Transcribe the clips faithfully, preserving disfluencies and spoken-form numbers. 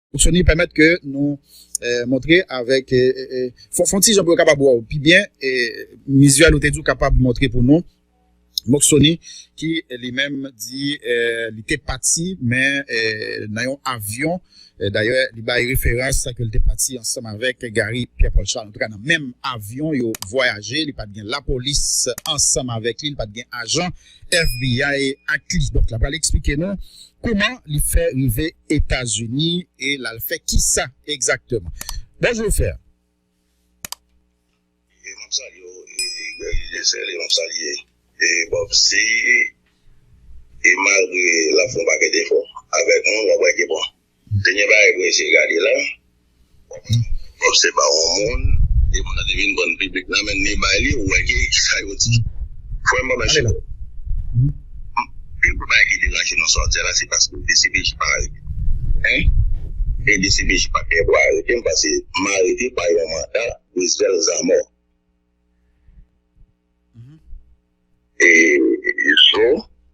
Fonksyone pèmèt ke nou eh, montre avèk eh, eh, eh, fon, fon ti jan pou yo kapab wè w pi byen. Eh, mizyèl ou te di w kapab montre pou nou. Moksoni ki li menm di eh, li te pati men eh, nan yon avyon. Eh, dayè, li bay referans ke li te pati ansanm avèk Gary Pierre Paul Charles. Antouka, nan menm avyon yo vwayaje, li pa t gen lapolis ansanm avèk li, li pa t gen ajan F B I ak li. Donk, l ap pral eksplike nou kòman li fè rive Etazini e l al fè kisa egzakteman. Bonjou, frè. E m ap salye w, e Gary Jesel, e m ap salye e Bob C. E malgre l ap fè yon pakèt efò avèk mwen, w ap wè ke bon, dènye bagay pou eseye gade la, Bob C se pa yon moun, e moun nan te vin vann piblik nan men li bay li, ou wè ke kisa yo di. Frè m, mwen mèsi. Pil pou bagay ki deranje nou sòti la, se paske D C P J pa arete. Hein? E D C P J pa gen pou arete m, paske m arete pa yon manda Roosevelt Zamor. E so,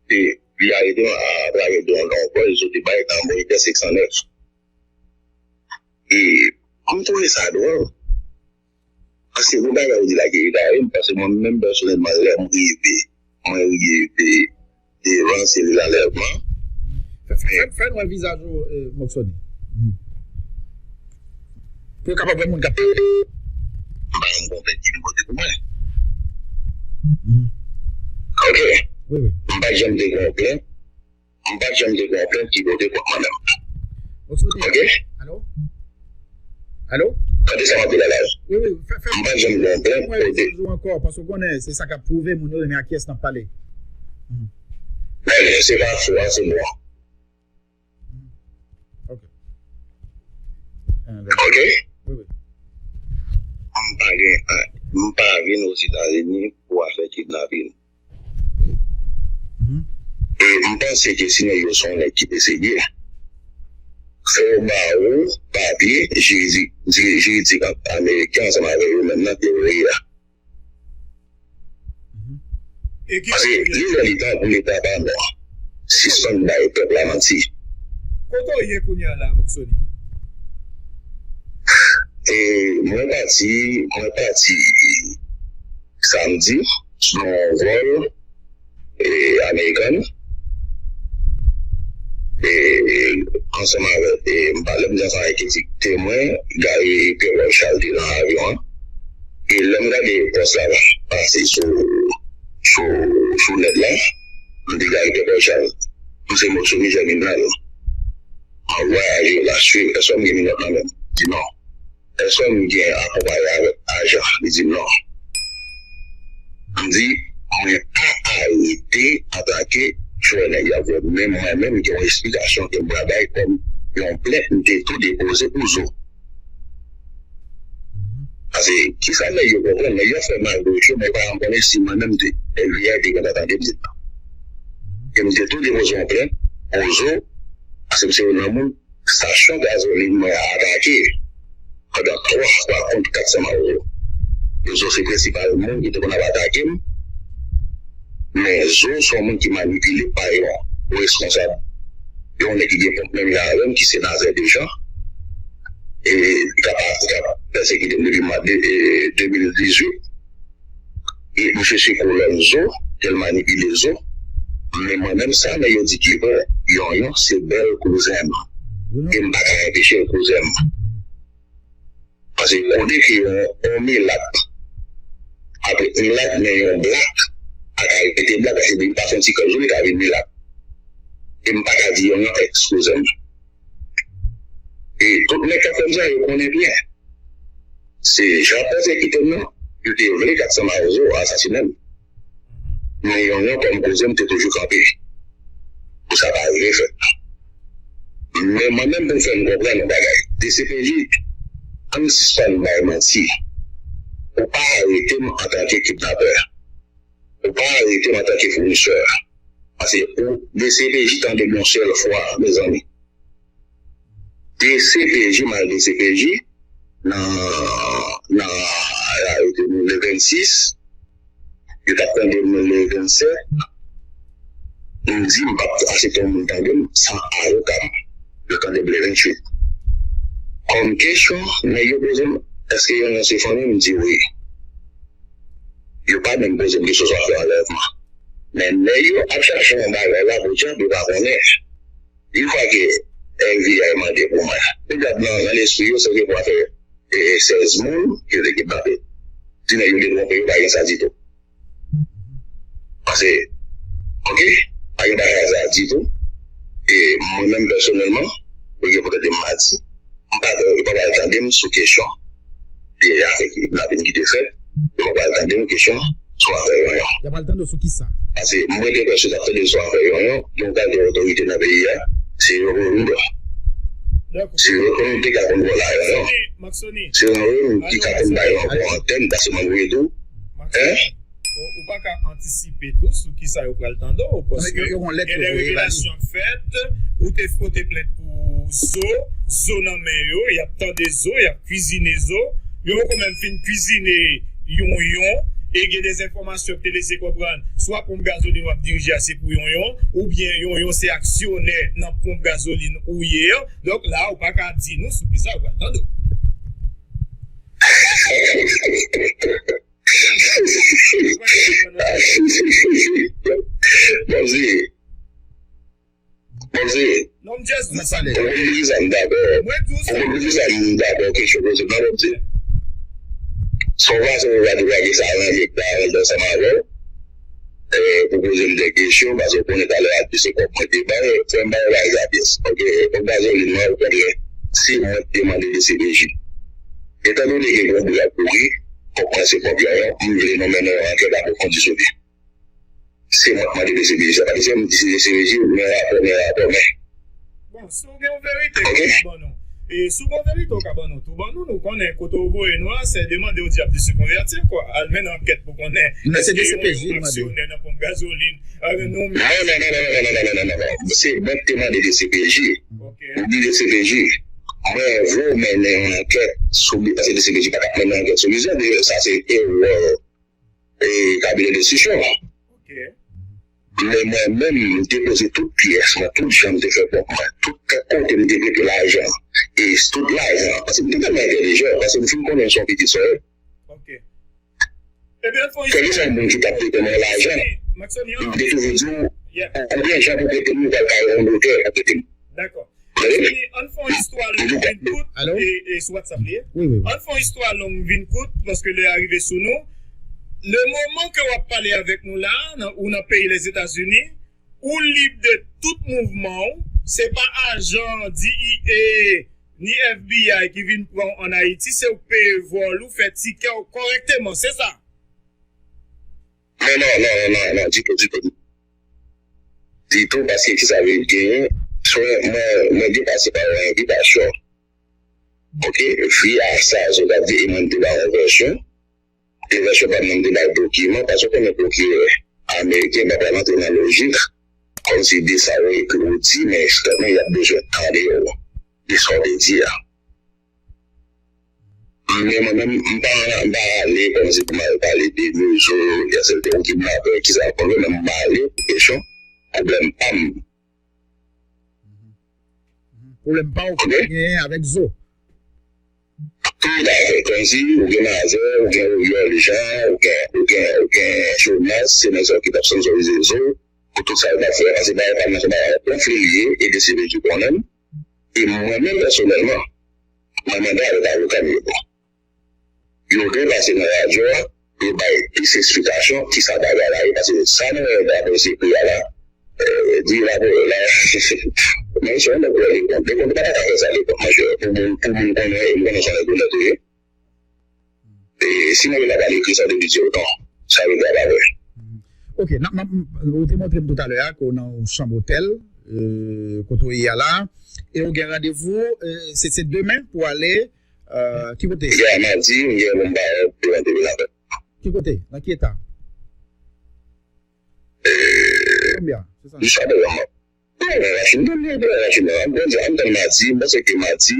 e li arete m atravè de yon lòt vòl, so te bay nan Moniteur senk san nèf. E m twouve sa dwòl. Paske gon bagay ou di la ki egare m, paske mwen menm pèsonèlman, lè m rive, mwen rive devan selil anlèvman. Fè, fè, fè n wè vizaj ou, eh, Moksoni. Hmm. Pou yo kapab wè moun k ap pale. M pa yon konplè ki vin pote pou mwen. Hmm. Ok. Wi, wi. M pa janm te konplè. M pa t janm te gon plent ki pote kont mwen menm. Ok? Alo? Alo? Tande sa m ap di la la. Wi, wi, fè, fè. M pa t janm gon plent pote. Mwen di w ankò, paske w konnen, se sa k ap pwouve moun yo renmen ak kiyès n ap pale. Mhm. Men, se pa fo a, se bon an. Mhm. Ok. Ok? Wi, wi. M pa gen, m pa vin Ozetazini pou afè kidnapin. E m panse ke si nèg yo se yon nèg ki te serye, fò yo ba ou papye jiridik, jiridik ameriken ansanm avèk yo menm nan te voye a. Paske li lè li tan pou Leta pa nou an sispann bay pèp la manti. Kote w ye kounye a la, Moksoni? E mwen pati, mwen pati samdi sou yon vòl e, American. E, ansanm avèk, e, m pa, lè m di ansanm avèk ekip temwen, Gary Pierre Charles te nan avyon an. E lè m gade pòs la pase sou, sou, sou nèt la, m di Gary Pierre Charles, m se Moksoni Jèminal. Mwen vwayaje, l ap swiv, èske m gen minòt nan men m? Di non. Èske m gen akonpaye avèk ajan? Li di non. M di, mwen pa arete antanke jwè nèg y ap jwe, men mwen menm gen yon esplikasyon ke m pral bay kòm yon plent m te tou depoze pou Zo. Paske, kisa nèg yo konprann, nèg yo fè mal dwet yo, men yo pa janm konnen si mwen menm te, F B I te gentan tande m di non. Ke m te tou depoze yon plent pou Zo, paske m se youn nan moun estasyon gazolin mwen atake pandan twa fwa kont kat san Mawozo. Zo se prensipal moun ki te konn ap atake m. Men Zo se yon moun ki manipile pa yon responsab, yon nèg ki gen ponp menm jan avè m, ki se Nazaire Dejean. E li t ap, li t ap pèsekite m depi mwa de, e, de mil dizuit. E misye se kolòn Zo, ke l manipile Zo. Men mwen menm sa, men yo di ki bon, Yonyon se bèl kouzen m. E m pa ka anpeche l kouzen m. Paske kote ke yon, yon milat ap ret milat, men yon blak pa ka rete blak, paske depi l pase yon ti kòb sou li, li ka vin milat. E m pa ka di Yonyon èks kouzen m. E tout nèg k ap fè m sa, yo konnen byen. Se jan pèsekite m nan, yo te vle kat san Mawozo asasinen m. Men Yonyon kòm kouzen m te toujou kanpe pou sa pa rive fèt. Men mwen menm pou m fè n konprann yon bagay. D C P J, ann sispann bay manti. Ou pa arete m antanke kidnapè. Ou pa arete m antanke founisè. Paske ou D C P J tande m yon sèl fwa, mezanmi. D C P J, m al D C P J nan, nan, le vennsis, yo t ap tande m le vennsèt, m di m p ap aksepte yon moun tande m san avoka m. Yo tande m le venntuit. Kòm kesyon, nèg yo poze m, èske Yonyon se fanmi m? M di wi. Yo pa menm poze m kesyon sou afè anlèvman. Men nèg yo ap chache yon bagay la pou djab yo pa konnen. Yon fwa ke F B I mande pou mwen, yo gad nan, nan lespri yo, se ke pou afè e, e, sèz moun ke yo te kidnape. Di nèg yo te twonpe, yo pa gen sa ditou. Paske, oke, pa gen bagay sa ditou. E mwen menm pèsonèlman, mwen gen pou tande m madi. M pa, yo pa pral tande m sou kesyon de afè kidnapin ki te fèt. Yo pa pral tande m kesyon sou afè Yonyon. Y ap pral tande w sou kisa? Paske mwen te pèswade y ap tande m sou afè Yonyon, gen yon kalite otorite nan peyi a, se Yonyon. Se Yonyon ki ka konn vòlè Yonyon. Se Yonyon ki ka konn bay yon bon antèn, paske mwen vle tou. Hein? Ou, ou pa ka antisipe tou sou kisa yo pral tande w, paske gen de revelasyon k fèt, ou te pote plent pou Zo, Zo nan men yo, y ap tande Zo, y ap kwizine Zo, yo poko menm fin kwizine Yonyon, e gen de enfòmasyon k te lese konprann, swa ponp gazolin w ap dirije a se pou Yonyon, oubyen Yonyon se aksyonè nan ponp gazolin ou ye an. Donk la, ou pa ka di nou sou kisa yo pral tande w. Bon, se, bon, se, non, m just di sa. Ou konn poukisa m dakò? Mwen di w sa. Ou konn poukisa m dakò kesyon poze m nan, bon, se, se yon fason pou w pa deplage sa nan nèg la ansanm avè w, eh, pou poze m de kesyon, paske w konnen talè a di se kòb mwen te bay, fè m bay bagay sa pyès. Oke, kòb gazolin nan, ou konnen, se mwen ki te mande D C P J. Etan done ke gen yon boug ap kouri, kòb mwen se kòb Yonyon, m vle nou mennen yon ankèt apwofondi sou li. Se mwen k mande D C P J sa, pa D C P J, men rapò, men rapò, men. Bon, si w gen yon verite ou ka ban nou, e si w gen yon verite ou ka ban nou tou, ban nou, nou konnen kote w voye nou la, se demande w di ap di se konvèti, kwa. Al mennen ankèt pou konnen èske Yonyon aksyonè nan ponp gazolin, euh, nou menm. Non, non, non, non, non, non, non, non, non, non. Se mwen ki te mande D C P J. Oke. Ou di D C P J. Mwen vle w mennen yon ankèt sou li, paske D C P J pa t ap mennen ankèt sou li. Sa, se erè, e, kabinè enstriksyon an. Oke. Men mwen menm, m te poze tout pyès mwen, tout jan m te fè kòb mwen, tout kèk kote m te prete lajan, e tout lajan, paske m te tèlman entèlijan, paske m fin konnen se yon pitit sòyèt. Oke. Ebyen, fò Kèlkeswa moun ki t ap prete mwen lajan, m te toujou di w, ou gen jan pou prete m, ou pral kay yon notè pou prete m. Dakò. Ann fè yon istwa long vin kout, e, e sou WhatsApp li ye. Wi, wi, wi. Ann fè yon istwa long vin kout, paske lè a rive sou nou. Le moman ke w ap pale avèk nou la, nan, ou nan peyi Lèzetazini, ou lib de tout mouvman w, se pa ajan D E A, ni F B I ki vin pran w ann Ayiti, se ou k peye vòl ou, fè tikè w kòrèkteman, se sa? Non, non, non, non, non, non, ditou, ditou, ditou. Ditou, paske ki sa vle genyen, swen mwen, mwen gen pase pa yon envitasyon. Oke, via sa, zot ap di, e mwen m te ba yon vèsyon. E vèsyon pa mwen m te bay dokiman, paske w konnen pwokirè ameriken pa pral antre nan lojik, kòmsi de sa yo ekri ou di, men ekstrèman y ap bezwen tande w, de sa w te di a. Men mwen menm, m pa, m pa ale kòmsi pou m al pale de Mezo, de sèten kidnapè, kisa, mwen menm m pa ale pou kesyon pwoblèm pa m. Pwoblèm pa w ki genyen avèk Zo. Toutafè, kòmsi ou gen Mazè, ou gen Oriol Jean, ou gen, ou gen, ou gen Jonas, se nèg sa yo ki t ap sponsorize Zo pou tout sa yo t ap fè a. Se bagay pa m nan, se bagay konfli l ye, e D C P J konnen m. E mwen menm pèsonèlman, mwen mande avèk avoka m yo. Yo dwe pase nan radyo a, yo bay plis esplikasyon kisa bagay la ye, paske sa nou wè dapre se pri a la, eh, di rapò la, men se yon nèg wè li kont, li kont pa ta ka fè sa li kont, monchè, pou moun, pou moun konnen, e m konnen se yon nèg onèt ou ye. E si nèg la pa ekri sa depi di otan, sa vle di a pa vre. Ok, n ap, n ap, ou te montre m toutalè a ke w nan yon chanm otèl, euh, kote w ye a la, e w gen randevou, euh, se, se demen pou ale, euh, ki kote? Yè madi, m gen pou m ba yon devan tribinal. Ki kote? Nan ki eta? Euh, konbyen? Se sa. Jis apre yon mwa. Bon, Rachid, m tande, bon, Rachid, an, bon, an tann madi, m panse ke madi,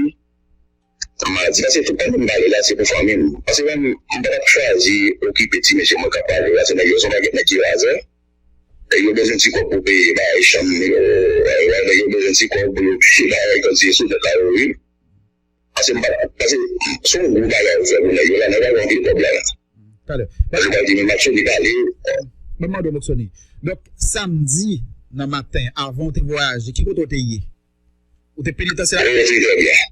madi, paske tout tan m pale la, se pou fanmi m. Paske menm, m pa t ap chwazi okipe ti mesye mwen k ap pale la, se nèg yo, se yon pakèt nèg ki razè. Nèg yo bezwen ti kòb pou peye bagay chanm yo, nèg yo bezwen ti kòb pou yo peye bagay kantite sou tèt la yo, wi. Paske m pa, paske se yon gwo bagay yo fè pou nèg yo la, nèg yo gen anpil kòb la. Talè. Paske yo pral di, men Maxoni pale. Mwen mande w, Maxoni. Donk, samdi nan maten, avan w te vwayaje, ki kote w te ye? Ou te penitansye a? Mwen rete trè byen.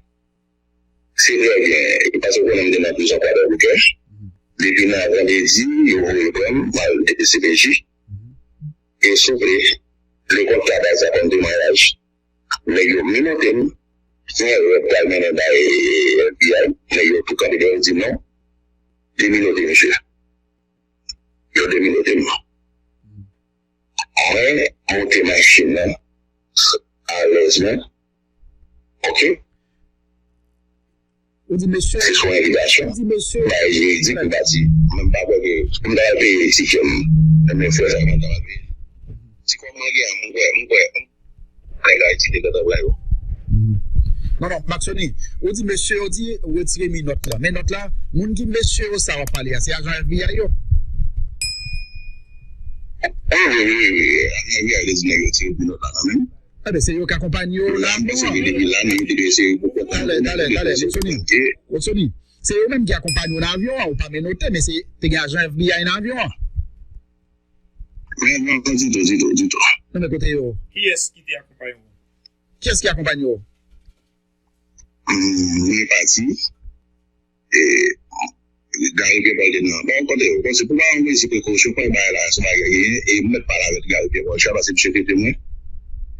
Se trè byen. Paske w konnen m te nan prizon Kwadèboukè. Depi nan vandredi, yo voye pran m, m al D C P J. E souple, lekòl Tabas a konn temwayaj. Nèg yo minote m. Gen rèd pral mennen bay F B I. Nèg yo tou kanpe dèyè yo di non. Deminote misye. Yo deminote m. Mwen monte machin nan alèzman. Ok? Ou di mesye. Se sou envitasyon. Ou di mesye. Bagay jiridik, m pati. Mwen m pa kwè ke pou m ta al peye tikè m, ebyen frè sa mwen ta al peye. Ti kòb mwen gen an, m kwè, m kwè, m kwè nèg Ayiti te gentan pran yo. Non, non, Maxoni, ou di mesye yo di retire minòt la. Menòt la, moun ki mesye yo sa w ap pale a, se ajan F B I yo? Wi, wi, wi, wi. Ajan F B I yo te di nèg yo retire minòt la nan men m. Enben, se yo k akonpanye w nan avyon an. Talè, talè, talè, Maxoni. Maxoni, se yo menm ki akonpanye w nan avyon an, ou pa menote, men se te gen ajan F B I nan avyon an. Men non, non, ditou, ditou, ditou. Non, men kote yo? Kiyès ki te akonpanye w? Kiyès ki akonpanye w? Mwen pati. E, Gary Pierre Paul te nan. Bon, kote yo, bon, se pou ba yon mezi prekosyon, pou bagay la, se bagay genyen, e m mèt pale avèk Gary Pierre Paul, paske misye trete mwen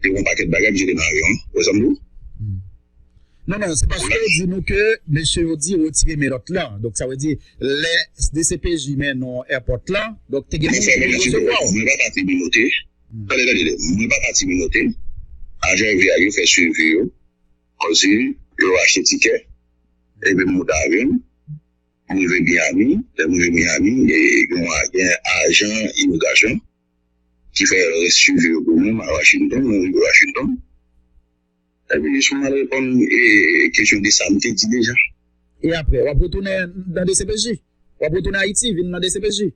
de yon pakèt bagay, misye te nan avyon an. Ou wè sa m di w? Non, non, se paske yo di nou ke mesye yo di retire menòt la. Donk, sa vle di, lè D C P J mennen w èpòt la, donk, te gen moun ki te resevwa w. Mwen pa pati minote. Tande, tande, tande. Mwen pa pati minote. Ajan F B I yo fè swivi yo. Kòmsi yo achte tikè. Epi m monte avyon. M rive Miami. Lè m rive Miami, e, gen, gen ajan imigrasyon ki fè swivi yo pou mwen, m a Washington, mwen rive Washington. Epi jis m al reponn, e, kesyon de sa m te di deja. E apre, w ap retounen nan D C P J? W ap retounen Ayiti, vin nan D C P J?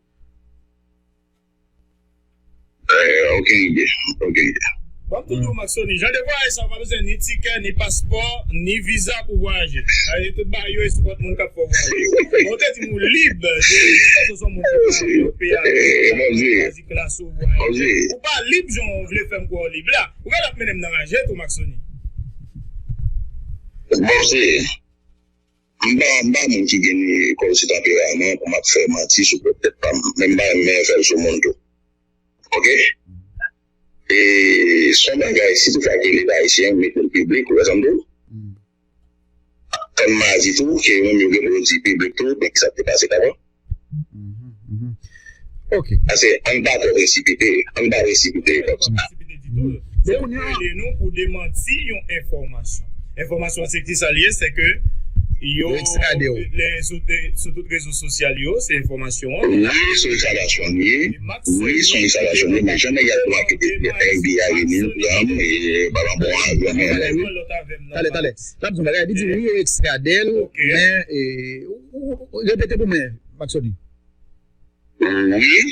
Eh, okenn ide, okenn ide. Bon, m tou di w, Maxoni, jan de vwayaj sa, w pa bezwen ni tikè, ni paspò, ni viza pou vwayaje. Sa vle di tout bagay yo e se kont moun k ap fè w vwayaje. Bon, w te di m ou lib, de, mwen panse w se yon moun ki pa yo peye avèk chwazi klas ou vwayaje. Ou pa lib jan w vle fè m kwè w lib la. Ou genlè ap mennen m nan raje tou, Maxoni. Bon, se M pa, m pa moun ki gen kòmsi tanperaman pou m ap fè manti sou pwòp tèt pa m. Men m pa renmen fè l sou moun tou. Oke? E se yon bagay, si toutfwa ke Leta ayisyen mete l piblik, ou wè sa m di w? Tann m a di tou, ke yo menm yo gen pou yo di piblik tou, men kisa k te pase avan. Paske ann pa twò presipite, ann pa presipite kòmsa. Se pou rele nou pou demanti yon enfòmasyon. Enfòmasyon an se ki sa l ye, se ke yo, lè, sou, sou tout rezo sosyal yo, se enfòmasyon an. Wi, se yon enstalasyon l ye. Wi, se yon enstalasyon l ye, men jan nèg yo ap tou akite F B I, ni zam, e pa bon avyon, men. Talè, talè. L ap di yon bagay, li di wi, yo ekstrade l, men, e, ou, ou, ou, repete pou mwen, Maxoni. Wi,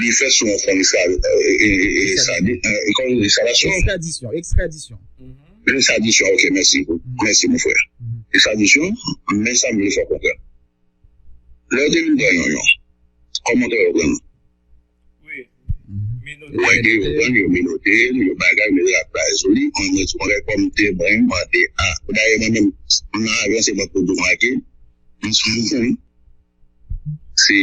li fèt sou yon fòm estra-, e, e, e, estra-, e, e, kòm yon enstalasyon. Ekstradisyon, ekstradisyon. Ekstradisyon, oke, mèsi. Mèsi, mon frè. Ekstradisyon, men sa m vle fè w konprann. Lè yo te vin pran Yonyon, kòman te yo pran l? Wi. Minote. Yo pran l, yo minote l, yo bagay, yo ap bay sou li, mwen, mwen, mwen, kòm te mwen mande a. Dayè, mwen menm, m nan avyon, se mwen k pou di w make, m sou mouvman. Se,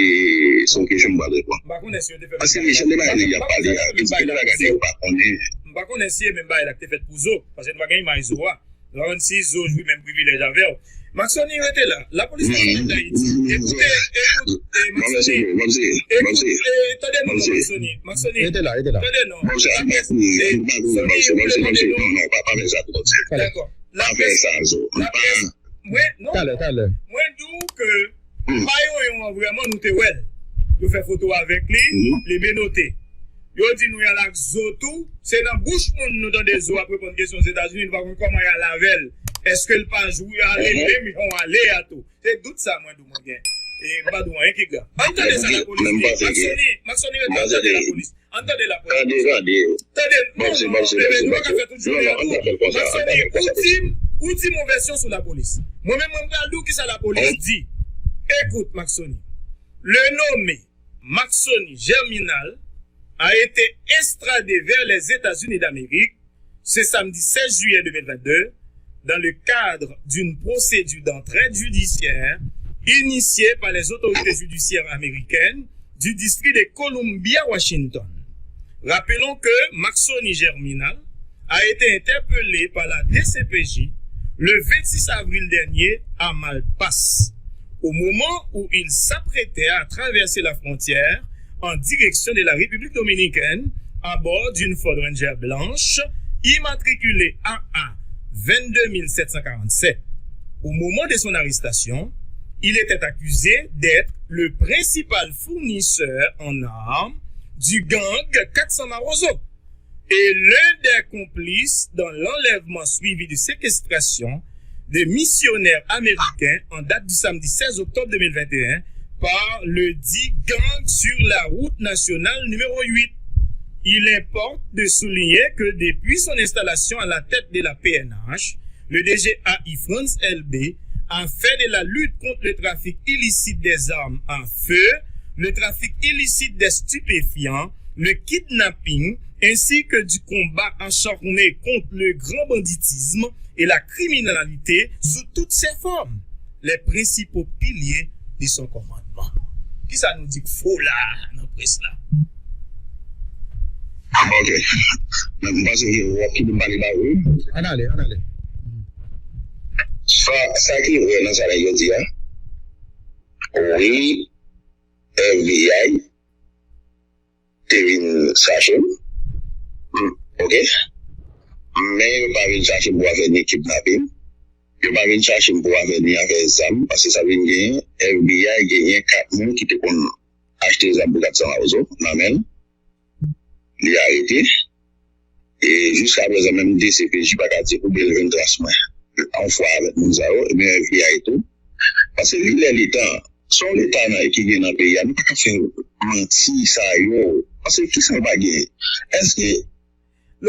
se yon kesyon m pral reponn. M pa konnen si yo te fè. Paske jan de bagay nèg y ap pale a, gen de bagay nèg yo pa konnen. M pa konnen si e menm bagay la ki te fèt pou Zo, paske nou pa gen imaj Zo a. Nou pa konn si Zo jwi menm privilèj avè w. Maxoni, rete la. Lapolis Nasyonal Dayiti. Ekoute, ekoute, e, Maxoni, ekoute, e, tande non, Maxoni, Maxoni, rete la, rete la. Tande non. Laprès, e, Maxoni, ou vle mande non? Dakò. Laprès, laprès, mwen, non, talè, talè. Mwen di w ke pa Yonyon an vrèman, nou te wè l. Yo fè foto avèk li, li menote. Yo di nou y al ak Zo tou, se nan bouch moun nou tande Zo ap reponn kesyon Ozetazini, nou pa konn kòman y al avè l. Èske l pa jwi ale menm jan w ale a tou? Se dout sa mwen di w mwen gen. E m pa di w anyen ki grav. Ann tande sa lapolis di. Maxoni, Maxoni, rete, ann tande lapolis. Ann tande lapolis. Tande, tande. Tande, non, non, non, bebe, nou pa ka fè tout jounen an tou. Maxoni, ou di m, Ou di mon vèsyon sou lapolis. Mwen menm, mwen pral di w kisa lapolis di. Écoute, Maxony. Le nommé Maxony Germinal a été extradé vers les États-Unis d'Amérique ce samedi seize juillet deux mille vingt-deux dans le cadre d'une procédure d'entraide judiciaire initiée par les autorités judiciaires américaines du district de Columbia, Washington. Rappelons que Maxony Germinal a été interpellé par la D C P J le vingt-six avril dernier à Malpas, au moment où il s'apprêtait à traverser la frontière en direction de la République dominicaine à bord d'une Ford Ranger blanche immatriculée A A vingt-deux mille sept cent quarante-sept. Au moment de son arrestation, il était accusé d'être le principal fournisseur en armes du gang quatre cents Mawozo et l'un des complices dans l'enlèvement suivi de séquestration de missionnaires américains en date du samedi seize octobre deux mille vingt et un par le dit gang sur la route nationale numéro huit. Il importe de souligner que depuis son installation à la tête de la P N H, le D G A I Frantz Elbé a fait de la lutte contre le trafic illicite des armes à feu, le trafic illicite des stupéfiants, le kidnapping, ainsi que du combat acharné contre le grand banditisme et la criminalité sous toutes ses formes, les principaux piliers de son commandement. Kisa nou di k fo la nan près la? Ok. Men m panse ke w ap kite m pale ba ou wi. Ann ale, ann ale. Sa, sa ki vrè nan sa nèg yo di a, wi, F B I te vin chache m. M, ok. Men yo pa vin chache m pou afè ni kidnapin. Yo pa vin chache m pou afè ni afè zam, paske sa vin genyen, F B I genyen kat moun ki te konn achte zam pou kat san Mawozo nan men l. Li arete. E jiskaprezan, menm D C P J pa ka di koube l jwenn tras mwen. Yon fwa avèk moun sa yo, ebyen F B I tou. Paske li lè li tan, se yon leta nan, ki gen nan peyi a, nou pa ka fè manti sa yo. Paske kisa l pa genyen? Èske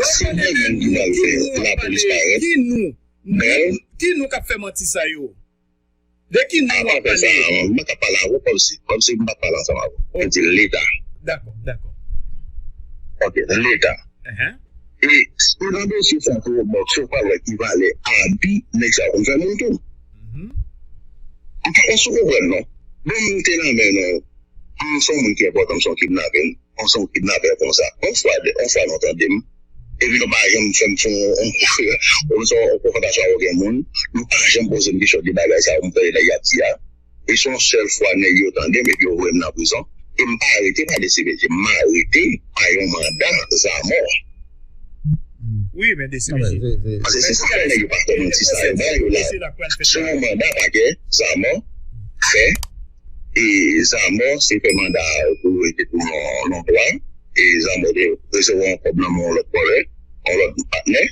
se mwen menm ki pral fè lapolis parèt? Bèl. Ki nou k ap fè manti sa yo? De ki nou w ap pale? M pa ka pale avè w kòmsi, kòmsi m pa pale ansanm avè w. Mwen di Leta. Dakò, dakò. Ok, Leta. E, e nan dosye sa tou, bon, se w pral wè ki valè abi nèg sa yo konn fè moun tou. M pa konn si w konprann non. Bon, m te nan men nou. M se yon moun ki enpòtan, m se yon kidnapè. Yon se yon kidnapè konsa. Yon fwa, yon fwa nou tande m. Epi nou pa janm fè m fè yon, yon, yon konfwontasyon avèk yon moun. Nou pa janm poze m kesyon de bagay sa yo m tande nèg y ap di a. E se yon sèl fwa nèg yo tande m epi yo voye m nan prizon. E m pa arete pa D C P J, m arete pa yon manda zamò. Wi, men D C P J. Paske se sa k fè nèg yo pa fè manti sa yo ba yo la. Se yon manda pakè zamò fè. E zamò se fè manda pou yo rete pou non, non dwa. E zamò te resevwa yon kòb nan men yon lòt kòlè, yon lòt patnè.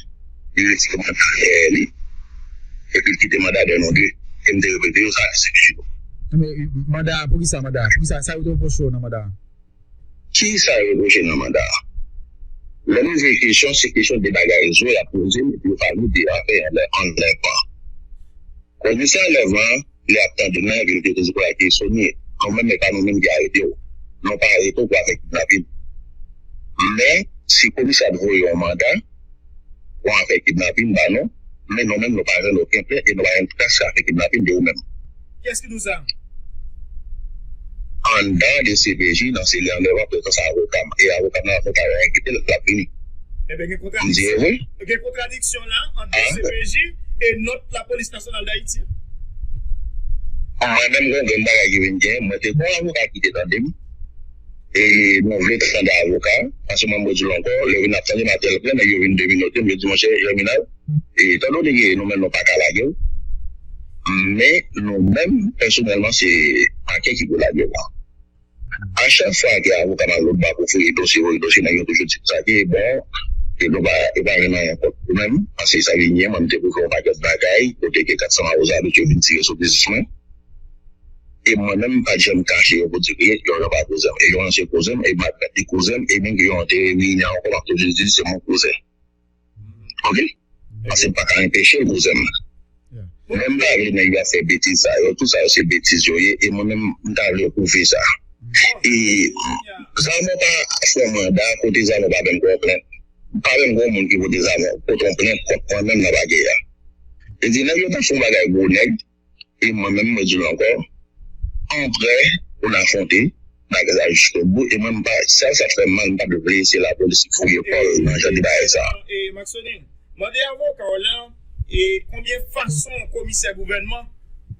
Li retire manda dèyè li. Epi l kite manda dèyè nou de. E m te repete yo sa, se ki. Men manda, poukisa manda? Poukisa, sa yo te pwoche yo nan manda? Ki sa yo pwoche nan manda? Lè nou veye kesyon, se kesyon de bagay zo y ap poze m, epi yo pale de afè anlè, anlèvman. Komisè anlèvman an, lè y ap tande m nan, epi l te toujou pral kesyone. Nou menm, e pa nou menm ki arete w. Nou pa arete w pou afè kidnapin. Men, si komisè a voye yon manda, yon afè kidnapin ba nou, men nou menm, nou pa jwenn okenn plent e nou pa jwenn tras afè kidnapin de ou menm. Kiyès ki di w sa? Anndan D C P J, nan seli anlèvman, prezans avoka m. E avoka m nan, nou pa enkyete l, l ap vini. Ebyen, gen kontradiksyon. M di e vre. Gen kontradiksyon la ant D C P J e nòt Lapolis Nasyonal d Ayiti. Mwen menm, gen yon grenn bagay ki vin gen, mwen te gen yon avoka ki te tande m. E nou vle tande avoka, paske mwen, mwen di l ankò, lè yo vin ap tande m a tèl pwen, nèg yo vin deminote m, yo di, monchè, Jèminal, e tande w te gen, nou menm nou pa ka lage w. Men, nou menm, pèsonèlman, se pakè ki pou lage w la. A chak fwa ke avoka m al lòt bò pou fouye dosye, voye dosye, nèg yo toujou di sa ke, bon, e nou pa, e pa jwenn anyen kont nou menm, paske sa vin gen, mwen, m te pwouve yon pakèt bagay, kote ke kat san Mawozo abitye vin tire sou biznis mwen. E mwen menm, m pa t janm kache yo pou di, e, yo, yo pa kouzen m. E yo ranse kouzen m, e m ap gade kouzen m, e menm ke yo te reyini ankò, m ap toujou di, se mon kouzen. Ok? Paske m pa ka anpeche l kouzen m. Men m pa vle nèg yo ap fè betiz sa yo. Tout sa yo se betiz yo ye. E mwen menm, m ta vle pwouve sa. E Zamò pa fè yon manda kote Zamò pa menm gen yon plent. Pa menm gen yon moun ki pote Zamò, pote yon plent kont mwen menm nan bagay la. Li di, nèg yo t ap fè yon bagay gwo nèg, e mwen menm, mwen di l ankò, an prè pou n afwonte bagay sa jiskobou, e mwen, m pa, sa, sa fè m mal, m pa t vle se lapolis ki fouye kò l nan jan de bagay sa. E, Maxoline, mande avoka w lan, e konbyen fason yon komisè gouvènman,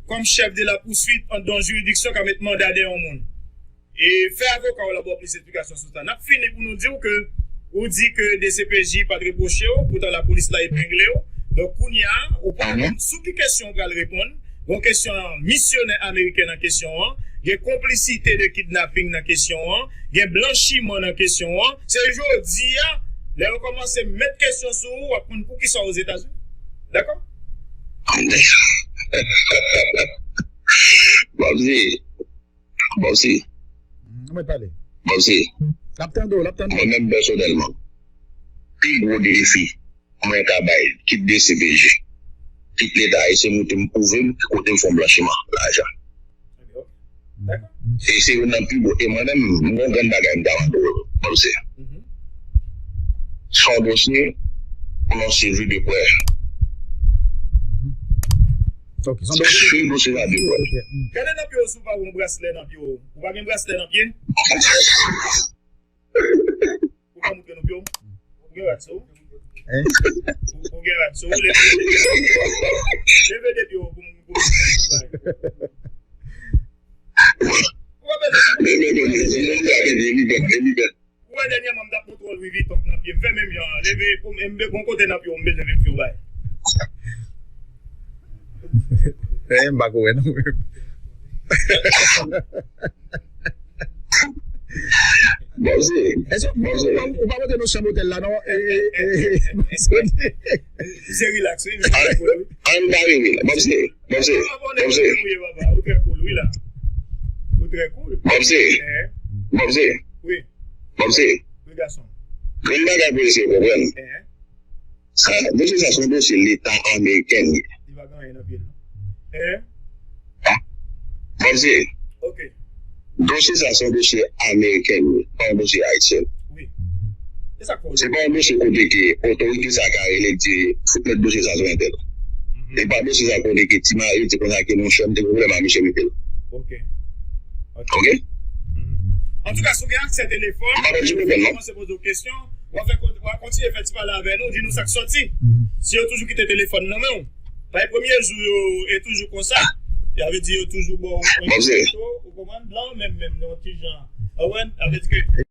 kòm chèf de la pouswit anndan yon jiridiksyon, ka met manda dèyè yon moun? E fè avoka w la ba w plis esplikasyon sou sa. N ap fini pou nou di w ke ou di ke D C P J pa t repwoche w, poutan lapolis la epengle w. Donk, kounye a, ou pral reponn sou ki kesyon ou pral reponn. Gon kesyon misyonè ameriken nan kesyon an. Gen konplisite de kidnaping nan kesyon an. Gen blanchiman nan kesyon an. Se jodi a, lè yo kòmanse met kesyon sou ou, w ap konn poukisa Ozetazini. Dakò? Bòbzi, Bòbzi. Mwen pale. Bòbzi. L ap tande w, l ap tande w. Mwen menm pèsonèlman, pi gwo defi mwen ka bay, kit D C P J, kit Leta ayisyen, mwen te m pwouve m ki kote m fè yon blanchiman lajan. E se youn nan pi gwo. E mwen menm, m gon grenn bagay m ta mande w, Bòbzi. Se yon dosye pou yon swivi de prè. Ok, se yon dosye. Swiv dosye sa de prè. Gade nan pye w si w pa gen yon braslè nan pye w. Ou pa gen braslè nan pye? Ou ka moutre nou pye w? Ou gen rad sou ou? Hein? Ou, ou gen rad sou ou? Leve, leve de pye w pou m, pou m. Ou pa bezwen. Leve, leve, leve, leve, leve, leve. Ou wè dènyèman m t ap montre w Louis Vuitton nan pye m. Fè menm jan an. Leve pou m, m, bon kote nan pye w, m bezwen vin fè w bay. Eh, m pa ko wè non. Bòbzi. Èske ou, ou, ou pa monte nan chanm otèl la non? Eh, eh, eh, eh. Se relax, wi. Ann pa rive la. Bòbzi. Bòbzi. Bòbzi. Ou trè cool, wi la. Ou trè cool. Bòbzi. Eh. Bòbzi. Wi. Bòbzi. Wi, gason. Grenn bagay pou eseye konprann. Eh. Sa, dosye sa se yon dosye Leta ameriken li. Li pa gen anyen nan pye l non. Eh. Bòbzi. Ok. Dosye sa se yon dosye ameriken li, pa yon dosye ayisyen. Wi. Se sa k fè w. Se pa yon dosye kote ke otorite sa ka rele di fout met dosye sa sou entèl. E pa dosye sa kote ke ti mari di konsa ke monchè m te gen pwoblèm ak misye mete l. Ok. Ok. Ok? Antouka, si w gen aksè telefòn, m pa konn si w konprann non. Kòmanse poze w kesyon, w ap fè kon-, w ap kontinye fè ti pale avè nou, di nou sa k sòti. Si yo toujou kite telefòn nan men w, bay premye jou yo, e toujou konsa. Sa vle di yo toujou ba w yon foto, ou konprann, blan menm, menm, yon ti jan. Ou konprann? Sa vle di ke